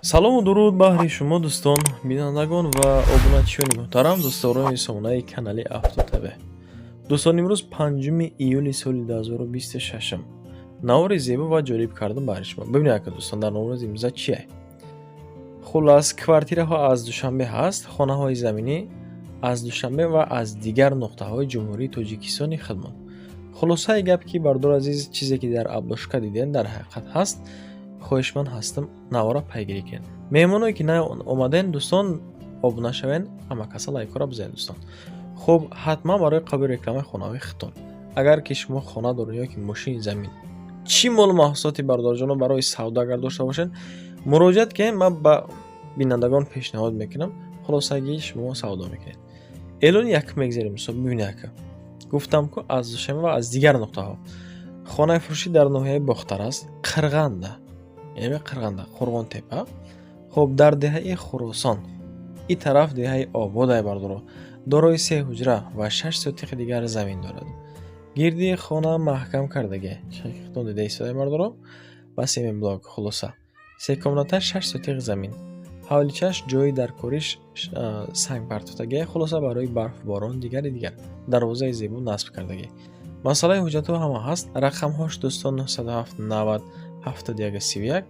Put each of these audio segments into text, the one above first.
Салому дуруд баҳри шумо, дӯстон, бинандагон ва обуначиёни муҳтарам, дӯстдорони сомонаи канали Авто ТВ. Дӯстон, имрӯз 5 июли соли 2026. Навори зебо ва ҷолиб кардам баҳри шумо. Бибинед, ака дӯстон, дар навори имрӯза чие? Хуллас, квартираҳо аз Душанбе ҳаст, хонаҳои заминӣ аз Душанбе ва аз дигар нуқтаҳои Ҷумҳурии Тоҷикистони худмон. Хулосаи гап ки, бардор азиз, чизе ки дар обложка дидем, дар ҳақиқат ҳаст. Хоҳишманд ҳастам, навора пайгирӣ кунед. Меҳмоное ки омаден, дӯстон, обуна шавен, ҳама каса лайкҳоро бизанед, дӯстон. Хуб, ҳатман барои қабули рекламаи хонаҳои худтон, агар ки шумо хона доред ё ки мошин, замин, чӣ молу маҳсулоти, бародарҷоно, барои савдо агар дошта бошед, муроҷиат кунед. Ман ба бинандагон пешниҳод мекунам, хулосагӣ шумо савдо мекунед. Эълони якум мегзарем, дӯстон. Бибинед, ака, гуфтам ку, аз Душанбе ва аз дигар нуқтаҳо. Хонаи фурӯшӣ дар ноҳияи Бохтар аст, Қирғанда, яъне Қирғанда, Қурғонтепа. Хуб, дар деҳаи Хуросон, ин тараф деҳаи Ободай, бардоро. Дорои се ҳуҷра ва 6 сотиқи дигар замин дорад. Гирди хона маҳкам кардагӣ, худтон дида истодаед, бардоро, ба семенблок. Хулоса, се комната, 6 сотиқ замин, ҳавличаш ҷои дар кориш санг партофтагӣ, хулоса, барои барфу борон, дигари дигар. Дарвозаи зебо насб кардагӣ. Масъалаи ҳуҷҷатҳо ҳама ҳаст. Рақамҳош, дӯстон, 907 90 71 31.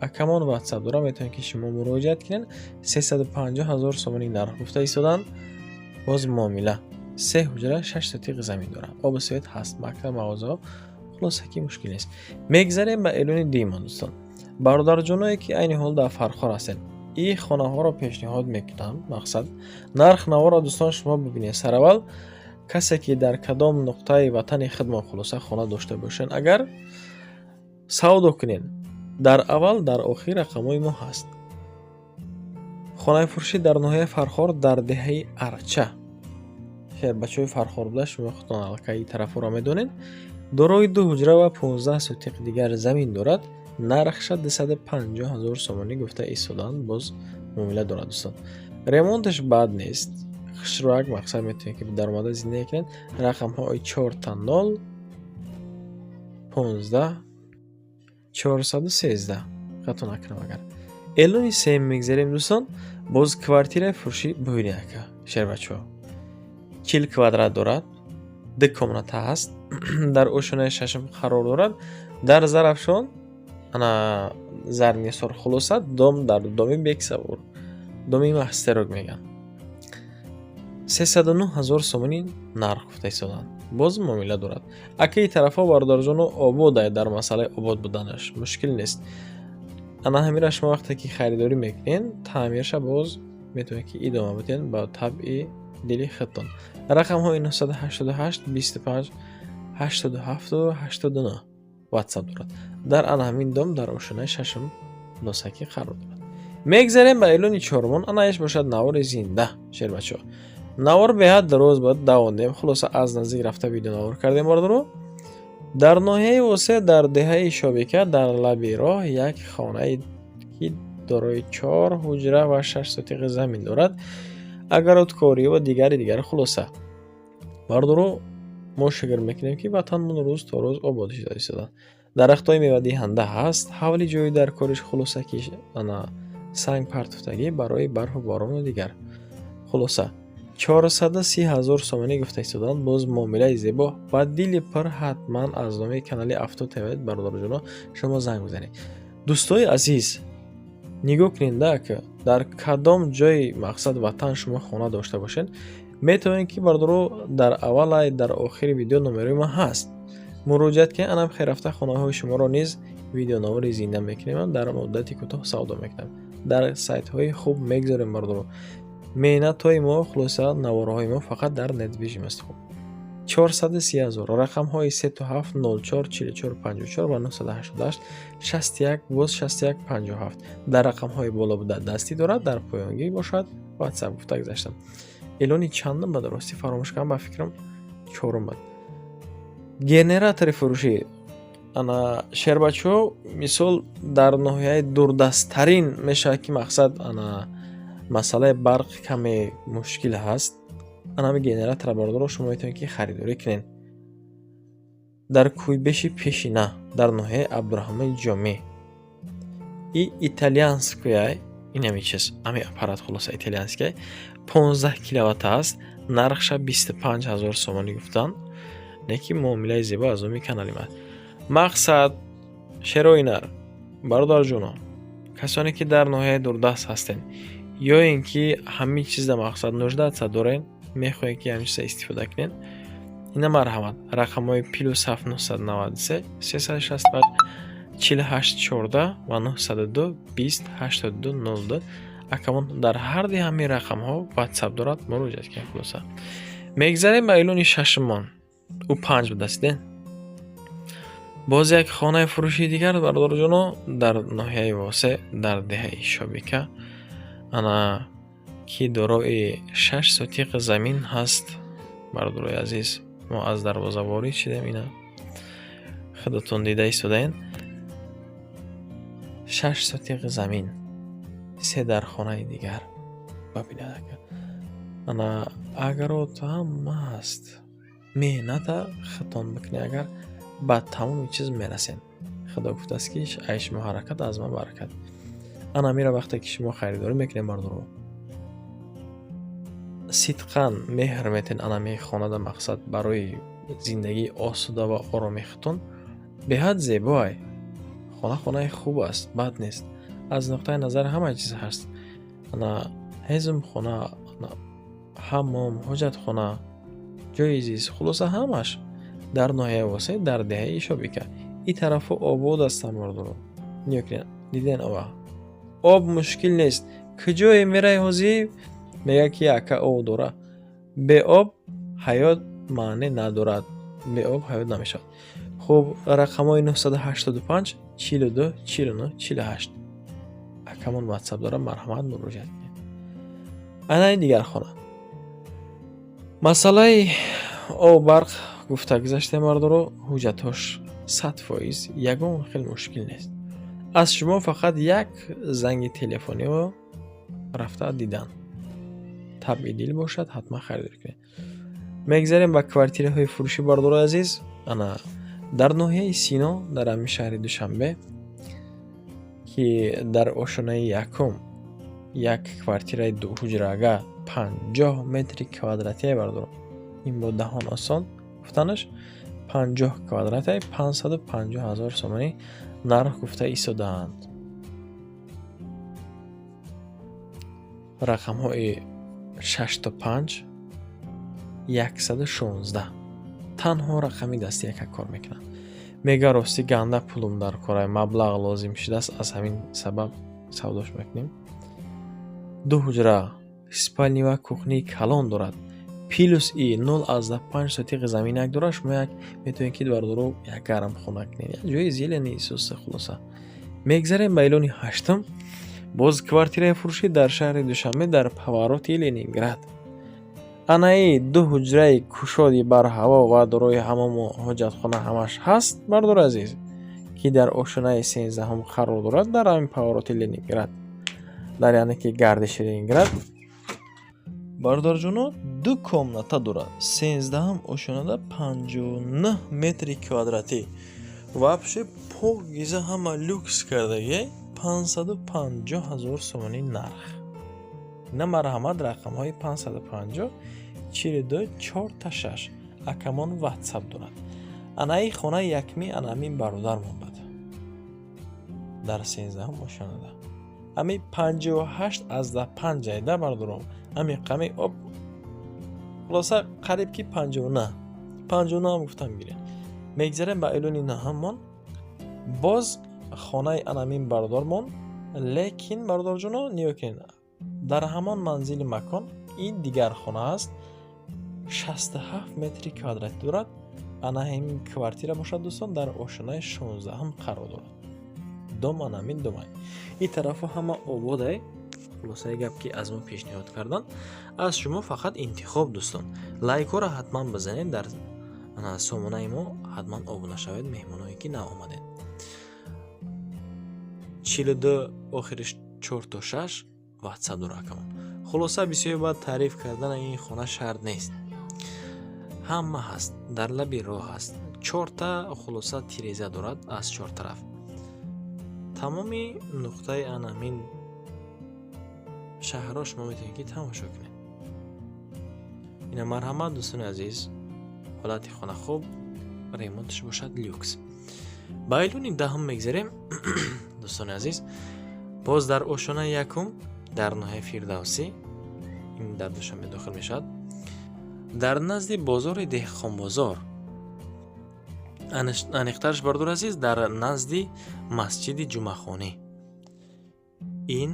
Акамон ватсап дора, метавонед ки шумо муроҷиат кунед. 350 ҳазор сомонӣ нарх гуфта истоданд, боз муомила. Се ҳуҷра, 6 сотиқ замин дорад, обу свет ҳаст, мактаб, мағозаҳо, хулоса ки мушкил нест. Мегзарем ба эълони дуюмон, дӯстон. Бародарҷоное ки айни ҳол дар Фархор ҳастед, ин хонаҳоро пешниҳод мекунам. Мақсад, нарх наворо, дӯстон, шумо бибинед. Сараввал, касе ки дар кадом нуқтаи ватани худмон, хулоса, хона дошта бошед, агар савдо кунед, дар аввал, дар охир рақамҳои мо ҳаст. Хонаи фурӯшӣ дар ноҳияи Фархор, дар деҳаи Арча. Бачаҳои Фархор буда, шумо худтон аллакай тарафҳоро медонед. Дорои ду ҳуҷра ва 15 сотиқ дигар замин дорад. Нархша 250 ҳазор сомонӣ гуфта истоданд, боз муомила дорад, дӯстон. Ремонташ бад нест, хушрӯяк, мақсад, метавонед ки даромада зиндагӣ кунед. Рақамҳои чорта нол 15 413, хато накунам агар. Эълони сеюм мегзарем, дӯстон. Боз квартираи фурӯшӣ. Бубинед, ака шербачаҳо, 40 квадрат дорад, ду комната ҳаст, дар ошёнаи шашум қарор дорад, дар Зарафшон, ана Зарнисор. Хулоса, дом дар доми Бексавур, доми Мастерок мегӯянд. 309 ҳазор сомонӣ нарх гуфта истоданд, боз муомила дорад. Акаи тарафҳо, бародарҷоно, ободае, дар масъалаи обод буданаш мушкил нест. Ана ҳамира шумо вақте ки харидорӣ мекунед, таъмирша боз метавонед ки идома бидиҳед ба табъи дили худтон. Рақамҳои 988 25 87 89 ватсап дорад. Дар ана ҳамин дом, дар ошёнаи шашум, хулосакӣ қарор дорад. Мегзарем ба эълони чорумон. Анаиш бошад навори зинда, шербачаҳо. Навор беҳад дароз буд, давондем. Хулоса, аз наздик рафта видеонавор кардем, бардоро. Дар ноҳияи Восе, дар деҳаи Шобика, дар лаби роҳ як хонае ки дорои чор ҳуҷра ва 6 сотиқи замин дорад, огородкорӣ ва дигари дигар. Хулоса, бардоро, мо шукр мекунем, ки ватанмон рӯз то рӯз обод шуда истодад. Дарахтҳои мевадиҳанда ҳаст, ҳавли ҷои дар кориш, хулоса ки ана санг партофтагӣ барои барфу борону дигар. Хулоса, 430 ҳазор сомонӣ гуфта истоданд, боз муомилаи зебо ва дили пур. Ҳатман аз номи канали Авто ТВ, бародарҷоно, шумо занг бизанед. Дӯстои азиз, нигоҳ кунед да, ки дар кадом ҷои, мақсад, ватан шумо хона дошта бошед, метавонед ки, бародаро, дар аввалай, дар охири видео номерои ман ҳаст, муроҷиат кунед. Анам хел рафта хонаҳои шуморо низ видеонавори зинда мекунем, дар муддати кӯтоҳ савдо мекунем, дар сайтҳои хуб мегзорем, бародаро. Меҳнатҳои мо, хулоса, наворҳои мо фақат дар недвижимость. Хуб, 430 ҳазор. Рақамҳои 3 7 04 44 54 ва 988 61, боз 61 57 дар рақамҳои боло буда дастӣ дорад, дар поёнгӣ бошад ватсап. Гуфта гузаштам. Эълони чандум ба дуростӣ фаромӯш кардам, ба фикрам, чорум буд. Генератори фурӯшӣ, ана шербачаҳо. Мисол, дар ноҳияи дурдасттарин мешавад ки, мақсад, ана масъалаи барқ каме мушкил ҳаст. Ана ҳами генератора, бародаро, шумо метавонед ки харидорӣ кунед. Дар Кӯйбеши Пешина, дар ноҳияи Абдурраҳмони Ҷомӣ. И итальянская, инами чиз, ами аппарат, хулоса, итальянская, 15 киловатт аст. Нархша 25 ҳазор сомонӣ гуфтанд, не ки муомилаи зебо аз номи канали ман. Мақсад, шерои нар, бародарҷоно, касоне ки дар ноҳияи дурдаст ҳастед ё ин ки ҳамин чиза, мақсад, нуждаться доред, мехоҳед, ки ҳамин чиза истифода кунед, ина марҳамат, рақамҳои +7 993 365 48 14 ва 902 20 82 02. Акамон дар ҳарди ҳамин рақамҳо ватсап дорад, муроҷиат кунед. Хулоса, мегзарем ба эълони шашумон. Ӯ панҷ будааст. Боз як хонаи фурӯшии дигар, бародарҷоно, дар ноҳияи Восеъ, дар деҳаи Шобика, ана ки дорои 6 сотиқ замин ҳаст. Бародарои азиз, мо аз дарвоза ворид шудем, ина худатон дида истодаед. 6 сотиқ замин, се дархонаи дигар. Бабинед, ака, ана огород ҳама ҳаст. Меҳната худтон бикунед, агар ба тамоми чиз мерасед. Худо гуфтааст, ки ай шумо ҳаракат, аз ман баракат. Ана мира вақте ки шумо харидорӣ мекунед, бародаро, сидқан меҳр метен анами хонада, мақсад, барои зиндагии осуда ва ороми худтон. Беҳад зебоай хона, хонаи хуб аст, бад нест, аз нуқтаи назар ҳама чиз ҳаст. Ана ҳезумхона, ҳаммом, ҳоҷатхона, ҷои зист, хулоса, ҳамаш дар ноҳияи Восеъ, дар деҳаи Шобика. Ин тарафҳо обод ҳастанд, бародаро. Нигоҳ кунед, диден, ова об мушкил нест. Куҷое меравӣ ҳозир, мегӯяд, ки ака, об дора. Бе об ҳаёт маъне надорад, бе об ҳаёт намешавад. Хуб, рақамҳои 985 42 49 48, акамон ватсап дорад, марҳамат, муроҷиат кунед. Ана ин дигар хона. Масъалаи об, барқ гуфта гузаштем, бародаро. Ҳуҷҷатҳош 100%, ягон хел мушкил нест. Аз шумо фақат як занги телефониро рафта дидан. Табъи дил бошад, ҳатман харидорӣ кунед. Мегзарем ба квартираҳои фурӯшӣ, бародарои азиз. Ана дар ноҳияи Сино, дар ҳамин шаҳри Душанбе, ки дар ошёнаи якум як квартираи дуҳуҷрага, 50 метри квадратие. Бародаро, ин бо даҳон осон гуфтанаш, 50 квадратае, 550 ҳазор сомонӣ нарх гуфта истодаанд. Рақамҳои 6 то 5 116, танҳо рақами дастӣ яка кор мекунад. Мега, ростӣ, ганда пулум дар кора, маблағ лозим шудааст, аз ҳамин сабаб савдош мекунем. Ду ҳуҷра, спальни ва кухнии калон дорад, плюс и 0,5 сотиқи замин як дорад. Шумо як метавонед, ки, бародаро, як гармхона кунед, як ҷои зелени исуса. Хулоса, мегзарем ба эълони ҳаштум. Боз квартираи фурӯшӣ дар шаҳри Душанбе, дар повороти Ленинград. Анаи ду ҳуҷраи кушоди барҳаво ва дорои ҳамому ҳоҷатхона, ҳамаш ҳаст, бародари азиз, ки дар ошёнаи 13-ҳум қарор дорад, дар ҳамин повороти Ленинград, дар яъне ки гардиши Ленинград. Бародарҷоно, ду комната дорад, 13-ҳум ошёнада, 59 метри квадратӣ, вообще покиза, ҳама люкс кардагӣ, 550 ҳазор сомонӣ нарх. На, марҳамат, рақамҳои 550 42 4 6, акамон ватсап дорад. Анаи хонаи якми анамин бародармон бад дар 13-ҳум ошёнада, ами 58,5 айда, бародаром, ами қами об. Хулоса, қариб ки 59, 59 гуфтам гирем. Мегзарем ба эълони наҳаммон. Боз хонаи анамин бародармон, лекин, бародарҷоно, нигоҳ кунед, дар ҳамон манзили макон ин дигар хона аст, 67 метри квадратӣ дорад. Ана ҳамин квартира бошад, дӯстон, дар ошёнаи 16-ҳум қарор дорад. Дом анамин домай, ин тарафҳо ҳама ободай. Хулосаи гап, ки аз мо пешниҳод кардан, аз шумо фақат интихоб. Дӯстон, лайкҳоро ҳатман бизанед, дар сомонаи мо ҳатман обуна шавед, меҳмоное ки наомадед. 42 охириш 4 то 6, ватсап дора акамон. Хулоса, бисёр баъд таъриф кардани ин хона шарт нест, ҳама ҳаст, дар лаби роҳ аст, чорта, хулоса, тиреза дорад аз чор тараф. Тамоми нуқтаи анамин шаҳрро шумо метавонед, ки тамошо кунед. Ина, марҳамат, дӯстони азиз, ҳолати хона хуб, ремонташ бошад люкс. Ба эълони 10-ум мегзарем, дӯстони азиз. Боз дар ошонаи якум, дар ноҳияи Фирдавсӣ, ин дар Душанбе дохил мешавад, дар назди бозори Деҳқонбозор, аниқтараш, бародари азиз, дар назди масҷиди Ҷумъахонӣ, ин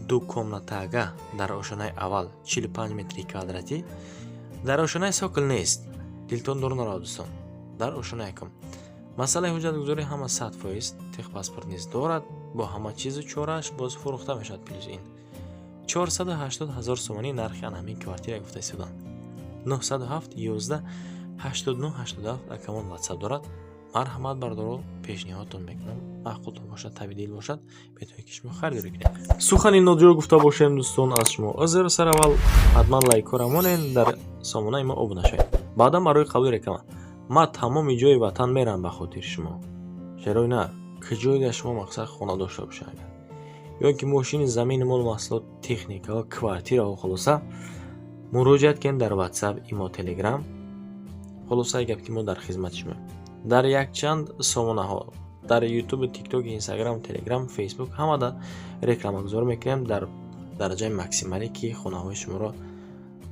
ду комнатага дар ошонаи аввал, 45 метри квадратӣ. Дар ошонаи цоколь нест, дилтон дур наравад, дӯстон. Дар ошонаи якум масъалаи ҳуҷҷатгузорӣ ҳама 100%, техпаспорт низ дорад, бо ҳама чизу чорааш боз фурӯхта мешавад. Плюс ин 480 ҳазор сомонӣ нархи ан ҳамин квартира гуфта истоданд. 907 11 89 87 акамон ватсап дорад. Марҳамат, бардоро, пешниҳодтон мекунам. Маъқултон бошад, таби дил бошад, метавонед, ки шумо харидорӣ кунед. Сухани ноҷо гуфта бошем, дӯстон, аз шумо узр. Сараввал ҳатман лайкҳоро монед, дар сомонаи мо обуна шавед. Баъдан барои қабули реклама ман тамоми ҷои ватан мерам ба хотири шумо. Шерои на куҷоида шумо мақсад хона дошта бошед, агар ё ки мошини, замини, мол, маҳсулот, техникаҳо, квартираҳо, хулоса, муроҷиат кунед дар Ватсап, Имо, Телеграм. Хулосаи гап, ки мо дар хизмати шумо дар якчанд сомонаҳо, дар Ютуб, Тикток, Инстаграм, Телеграм, Фейсбук, ҳамада рекламагузорӣ мекунем дар дараҷаи максималӣ, ки хонаҳои шуморо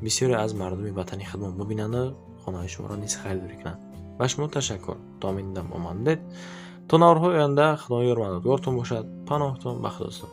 бисёре аз мардуми ватани худмон бубинанду хонаҳои шуморо низ харидорӣ кунанд. Ба шумо ташаккур, то ҳамин дам омадед. То наворҳои оянда Худои ёр мададгортон бошад. Паноҳтон ба Худо.